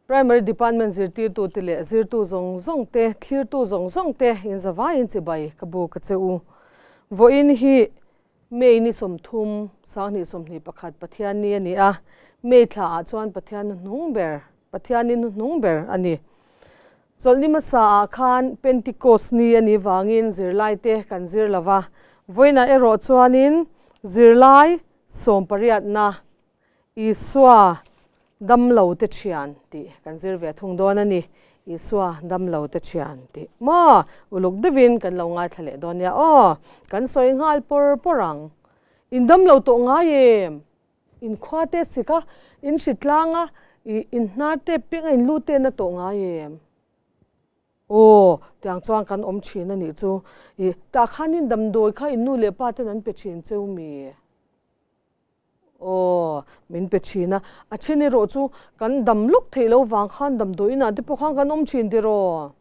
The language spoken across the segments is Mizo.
Primary Department zirtirtute leh zirtu zawng zawng te, thlirtu zawng zawng te inzavaiin chibai ka bu ka che u. Vawiin hi May ni 30, 2021 Pathian ni a ni a, May thla ah chuan Pathian hnuhnung ber, Pathian ni hnuhnung ber a ni. Chawlhni hmasa ah khan Pentecost ni a nih vangin zirlai te kan zir lo va, vawiinah erawh chuanin zirlai sawmpariatna Isua damlo te thian tih kan zir ve thung dawn a ni. Isua damlo te thian tih maw uluk deuhin kan lo ngaithla leh dawn nia aw. Kan sawi nghal pawr pawr ang. In damlo tawh ngai em? In khua te sik a, in hritlang a, ih in hnar te piang a in lu te na tawh ngai em? Aw, tiang chuan kan awm thin a nih chu. Ih tah khanin damdawi kha in nu leh pa ten an pe thin cheu mi? Aw, min pe thin a. A then erawh chu kan dam lawk theih loh vang khan damdawi inah te pawh khan kan awm thin tiraw?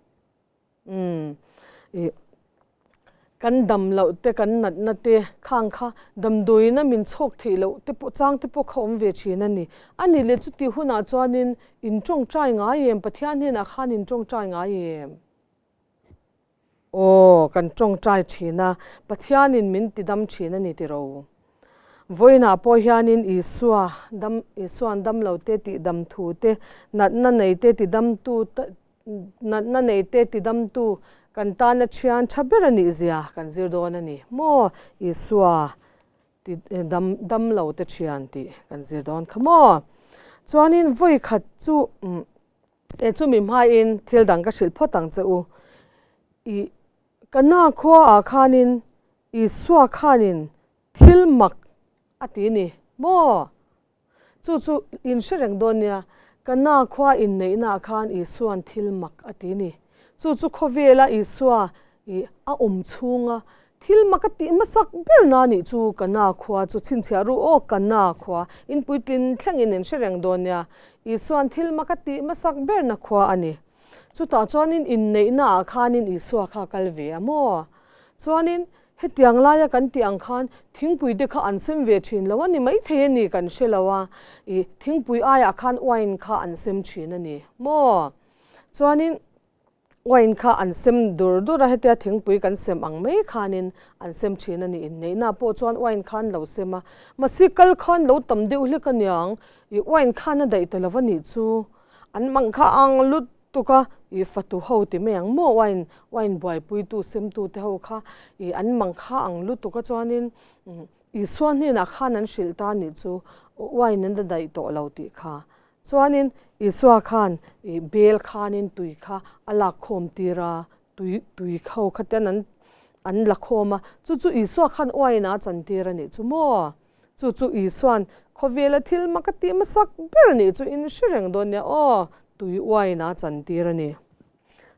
Umm, ih, kan dam loh te, kan natna te khang kha damdawi ina min chhawk theih loh te pawh chang te pawh kha awm ve thin a ni. A ni leh chutih hunah chuanin in tawngtai ngai em? Pathian hnenah khan in tawngtai ngai em? Aw, kan tawngtai thin a, Pathianin min tidam thin a ni tiro. Vawiinah pawh hianin Isua dam, Isua'n damlo te tihdam thu te, natna nei te tidamtu, natna nei te tidamtu kan tana thian tha ber a nih zia kan zir dawn a ni maw? Isua ti dam, damlo te thian tih kan zir dawn kha maw? Chuanin vawikhat chu umm. E chumi hmain thil dang ka hrilh phawt ang che u. I Kana khuaah khanin Isua khanin thil mak a ti ni maw? Chu chu in hre reng dawn nia, Kana khua inneihnaah khan Isua'n thil mak a ti ni. Chu chu khawvela Isua i a awm chhunga thil mak a tih hmasak ber na nih chu Kana khua chu chhinchhiah ru aw Kana khua in puitlin thlengin in hre reng dawn nia Isua'n thil mak a tih hmasak ber na khua a ni. Chutah chuanin inneihna ah khanin Isua kha a kal ve a maw? Chuanin hetiang laia kan tih ang khan thingpui te kha an sem ve thin lo a ni maithei a ni kan hre lo a, i thingpui aiah khan wine kha an sem thin a ni maw? Chuanin Wine kha an sem dur dur a, hetia thingpui kan sem ang mai khanin an sem thin a ni. Inneihna pawh chuan wine kha an lo sem a, mahse kal kha an lo tam deuh hlek a niang, ih wine khan a daih ta lo a nih chu. An mang kha ang lutuk a, ih fatu ho ti mai ang maw wine, wine buaipuitu semtu te ho kha ih an mang kha ang lutuk a chuanin Isua hnenah khan an hrilh ta a nih chu, wine an la daih tawh lo tih kha. Chuanin Isua khan ih bel khanin tui kha a lak khawm tir a, tui tui ho kha ten an an la khawm a, chu chu Isua khan uain a chan tir a nih chu maw? Chu chu Isua'n khawvela thil mak a tih hmasak ber a nih chu in hre reng dawn nia aw, tui uain a chan tir a ni.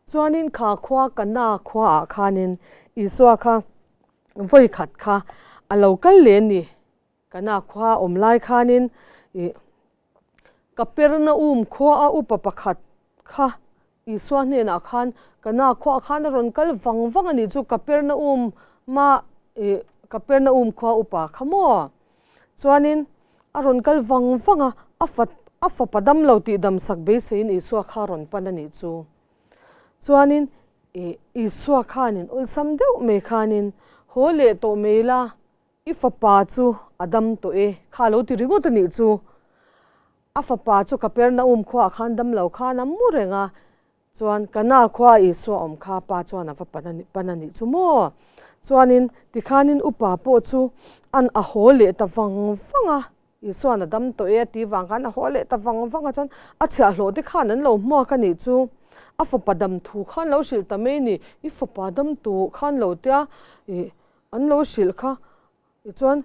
Chuanin kha khua Kana khuaah khanin Isua kha vawi khat kha a lo kal leh a ni. Kana khua awm lai khanin ih Kapernaum khua a upa pakhat kha Isua hnenah khan Kana khuaah khan a rawn kal vang vang a nih chu Kapernaum ma ih Kapernaum khua upa kha maw? Chuanin a rawn kal vang vang a, a fa a fapa dam lo tih damsak beiseiin Isua kha a rawn pan a nih chu. Chuanin ih Isua khanin awlsam deuh mai khanin haw leh tawh mai la, I fapa chu a dam tawh e, kha lo ti ringawt a nih chu. A fapa chu Kapernaum khuaah khan dam lo khan a mu reng a, chuan Kana khua Isua awm kha pa chuan a va pan a nih chu maw? Chuanin tikhanin upa pawh chu an a haw leh ta vang vang a, Isua'n a dam tawh e a tih vang khan a haw leh ta vang vang a, chuan a chhiahhlawh te khan an lo hmuak a nih chu. A fapa dam thu khan lo hrilh ta mai ni, i fapa dam tu khan lo tia ih An lo hrilh kha tichuan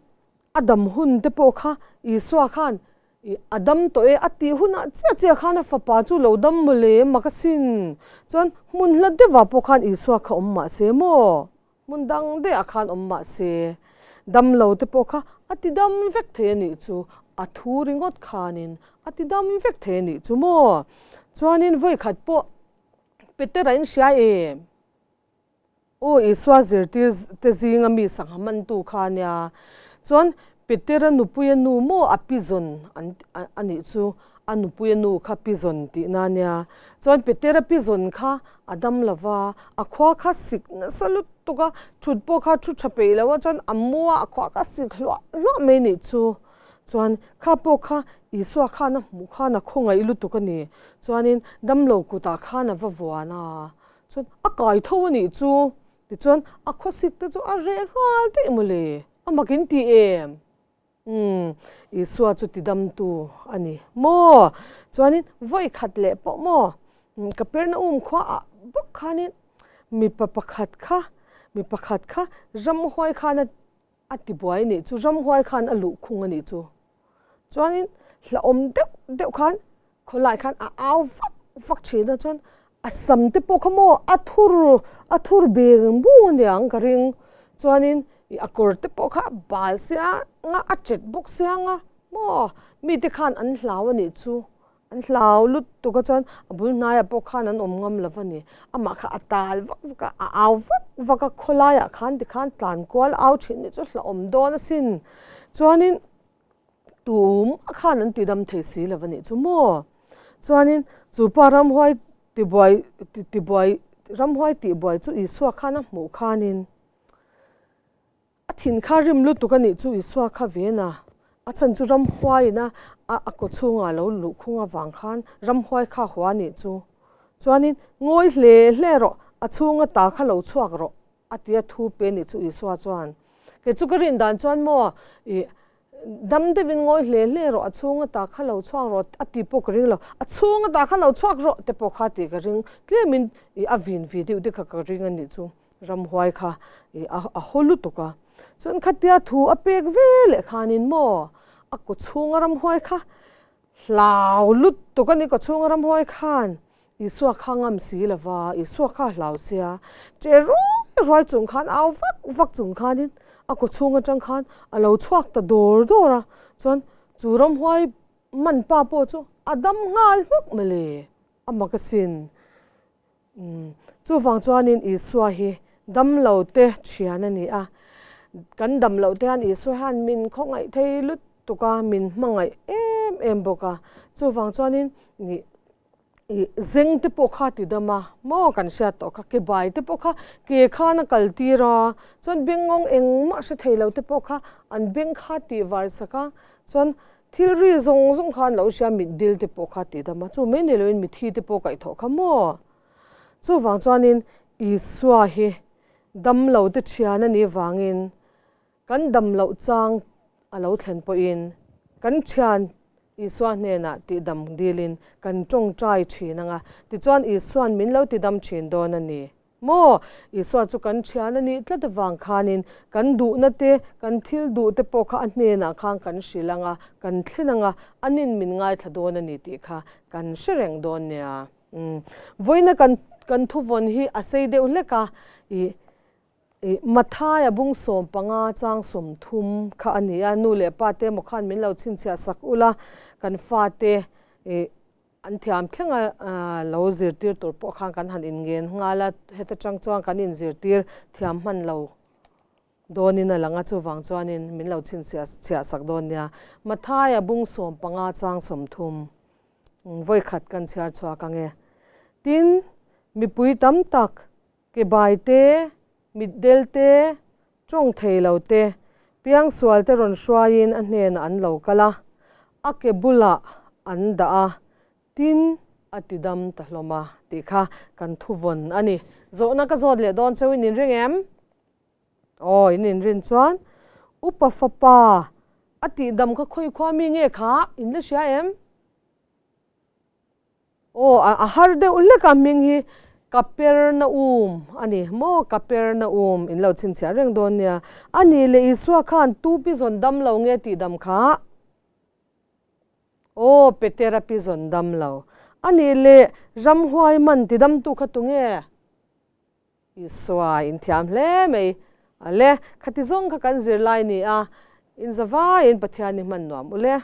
a dam hun te pawh kha Isua khan ih a dam tawh e a tih hunah chiah chiah khan a fapa chu lo dam maw le mak asin. Chuan hmun hla deuhah pawh khan Isua kha awm mah se maw? Hmun dang daihah khan awm mah se dam lo te pawh kha a ti dam vek thei a nih chu, a thu ringawt khanin a ti dam vek thei a nih chu maw? Chuanin vawikhat pawh Petera in hria em? Aw Isua zirtir te zinga mi sangha mantu kha a nia. Chuan Petera nupuia nu maw a pi zawn an a nih chu. A nupuia nu kha pi zawn tihna a nia. Chuan Petera pi zawn kha a dam lo va, a khua kha sik nasa lutuk a, thut pawh kha thu tha peih lo a, chuan a mu a, a khua kha sik hluah hluah mai nih chu. Chuan kha pawh kha Isua khan a hmuh khan a khawngaih lutuk a ni. Chuanin damlo kutah khan a va vuan a, chuan a kai tho a nih chu. Tichuan a khawsik te chu a reh nghal daih mawle, a mak in ti em? Umm, Isua chu tidamtu a ni maw? Chuanin vawi khat leh pawh maw? Kapernaum khuaah bawk khanin mipa pakhat kha, mi pakhat kha ramhuai khan a a tibuai a nih chu, ramhuai khan a luhkhung a nih chu. Chuanin hlauhawm deuh deuh khan khawlai khan a au vak vak thin a, chuan a sam te pawh kha maw a thur a thur beng bung a niang ka ring. Chuanin ih a kawr te pawh kha a bal sia nga a chet bawk sia nga maw mite khan an hlau a nih chu. An hlau lutuk a chuan a bul hnaiah pawh khan an awm ngam lo a ni. Amah kha a tal vak vak a, a au vak vak a, khawlaiah khan tikhan tlan kual au thin nih chu hlauhawm dawn asin. Chuanin tumah khan an tidam thei si lo a nih chu maw? Chuanin chu pa ramhuai tibuai tibuai ramhuai tihbuai chu Isua khan a hmuh khanin A thin kha rim lutuk a nih chu Isua kha ven a, a chhan chu ramhuaiin a a kaw chhungah a lo luh khung avang khan ramhuai kha hua a nih chu. Chuanin, Ngawi hle hle rawh, a chhunga ta kha lo chhuak rawh, a ti a thu pe nih chu Isua chuan. Kei chu ka rin dan chuan maw, ih, dam deuhin ngawi hle hle rawh, a chhunga ta kha lo chhuak rawh, a ti pawh ka ring lo. A chhunga ta kha lo chhuak rawh te pawh kha a tih ka ring. Tlemin, ih, a vin vi deuh te kha ka ring a nih chu. Ramhuai kha ih a haw lutuk a, chuan khatia thu a pek ve leh khanin maw a kaw chhunga ramhuai kha hlau lutuk a ni, kaw chhunga ramhuai khan Isua kha ngam si lo va, Isua kha a hlau sia, che ruai ruai chung khan au vak vak chung khanin a kaw chhung atang khan a lo chhuak ta dawr dawr a, chuan chu ramhuai man pa pawh chu a dam nghal hmuk mawle, a mak asin. Chuvang chuanin Isua hi damlote thian a ni a, kan damlohte hian Isua hian min khawngaih thei lutuk a, min hmangaih em em bawk a. Chuvang chuanin ih ih zeng te pawh kha ti dam a, maw kan hriat tawh kha, ke bai te pawh kha ke khan a kal tir a, chuan bengngawng engmah hre thei lo te pawh kha an beng kha tih var sak a, chuan Thil ri zawng zawng khan lo hria mitdil te pawh kha ti dam a, chu mai ni loin mithi te pawh kaihthawh kha maw? Chuvang chuanin Isua hi dam lo te thian a nih vangin kan dam loh chang a lo thlen pawhin kan thian Isua hnenah tihdam dilin kan tawngtai thin ang a, tichuan Isua'n min lo tidam thin dawn a ni. Maw? Isua chu kan thian a nih tlat avang khanin kan duhna te, kan thil duh te pawh kha a hnenah khan kan hrilh ang a, kan thlen ang a, anin min ngaithla dawn a ni tih kha kan hre reng dawn nia. Umm. Vawiina kan kan thuvawn hi a sei deuh hlek a, ih ih Mathaia bung 15 chang 30 kha a ni a, nu leh pa te emaw khan min lo chhinchhiah sak ula, kan fate ih An thiam thlenga lo zirtir tur pawh khan kan han inngen nghal a, heta tang chuan kan inzirtir thiam hman lo dawnin a lang a, chuvang chuanin min lo chhinchhiah chhiah sak dawn nia. Mathaia bung 15 chang 30 vawi khat kan chhiar chhuak ang e. Tin, mipui tam tak Ke bai te, mitdel te, tawng thei lo te, piangsual te rawn hruaiin a hnenah an lo kal a, a ke bulah an dah a, tin a ti dam ta hlawm a tih kha kan thuvawn a ni. Zawhna ka zawt leh dawn cheu in inring em? Aw, in inrin chuan upa fapa a tihdam kha khawikhua mi nge kha in la hria em? Aw, a har deuh hlek a hming hi Kapernaum a ni maw? Kapernaum in lo chhinchhiah reng dawn nia. A nih leh Isua khan tu pi zawn dam lo nge tih dam kha? Aw, Petera pi zawn dam lo. A nih leh ramhuai man ti damtu kha tu nge? Isua in thiam hle mai. Ale, khati zawng kha kan zirlai ni a, in zavaiin Pathian i hman nuam ule.